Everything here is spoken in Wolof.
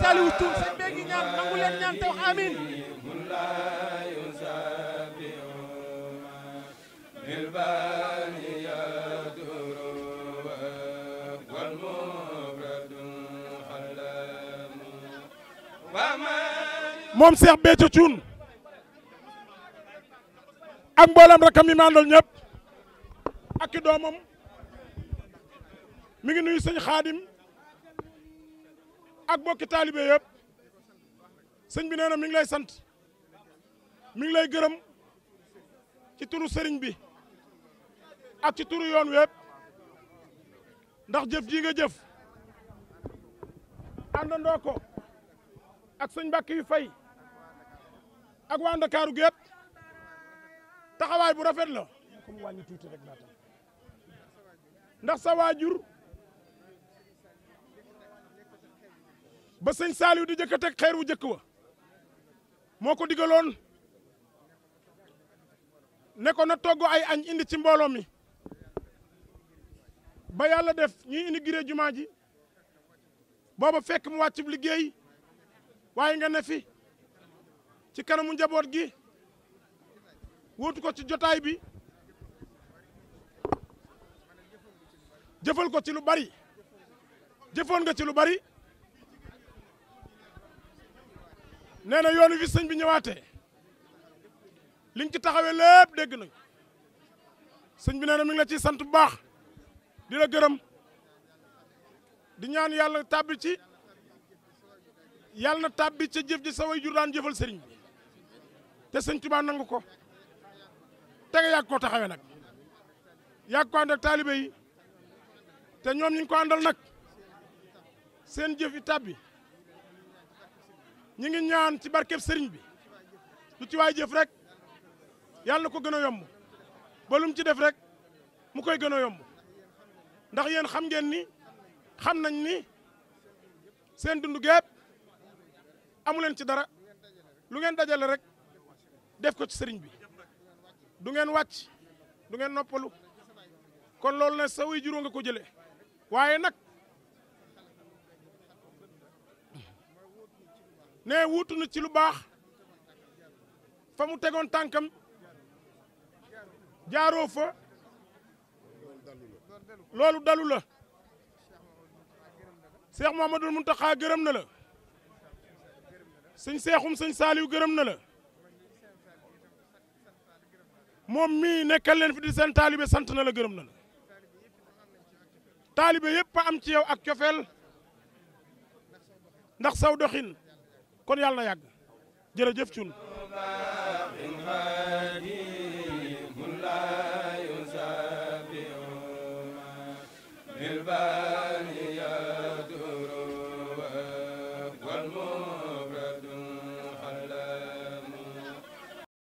Saliou Thioune sëñ bee ngi ñaan nangu leen ñaan te wax amiin moom Cheikh Béthio Thioune ak mboolem rakam yi mandal ñëpp ak i doomam mi ngi nuyu sëñ Xaadim ak bokki taalibe yëpp sëñ bi nee na mi ngi lay sant mi ngi lay gërëm ci turu sëriñ bi ak ci turu yoon wépp ndax jëf ji nga jëf àndandoo ko ak sëñ Mbàkke yu fay ak waa Ndakaaru gépp taxawaay bu rafet la comme wàññi tuuti rek laata ndax sa waajur ba sëñ Saliou di jëkk a teg xeer wu jëkk wa moo ko digaloon ne ko na togg ay añ indi ci mbooloo mi ba yàlla def ñuy indi giré jumaa ji booba fekk mu wàccub liggéey waaye nga ne fi ci kanamu njaboot gi wuutu ko ci jotaay bi jëfal ko ci lu bari jëfoon nga ci lu bari nee na yoonu fi sëñ bi ñëwaatee li nga ci taxawee lépp dégg nañ sëñ bi nee na mi ngi la ciy sant bu baax di la gërëm di ñaan yàlla tàbbi ci yàlla na tàbbi ca jëf ji sa way jur daan jëfal sëriñ bi te sëñ Tuubaa nangu ko te nga yàgg koo taxawee nag yàgg ko ànd ak taalibe yi te ñoom ñu ngi ko àndal nag seen jëf yi tàbbi ñi ngi ñaan ci barkeb sëriñ bi lu ci waay jëf rek yàlla na ko gën a yomb ba lu mu ci def rek mu koy gën a yomb ndax yéen xam ngeen ni xam nañ ni seen dund gépp amu leen ci dara lu ngeen dajale rek def ko ci sëriñ bi du ngeen wàcc du ngeen noppalu kon loolu ne sa way juróo nga ko jëlee waaye nag ne wuutu na ci lu baax fa mu tegoon tànkam jaaroo fa loolu dalu la Cheikh Mouhamadoul Mountakha gërëm na la sëñ Seexum sëñ Saaliw gërëm na la moom mii nekkal leen fi di seen taalibe sant na la gërëm na la taalibe yëpp a am ci yow ak cofeel ndax saw doxin kon yàlla na yàgg jërëjëf Cuun Bilba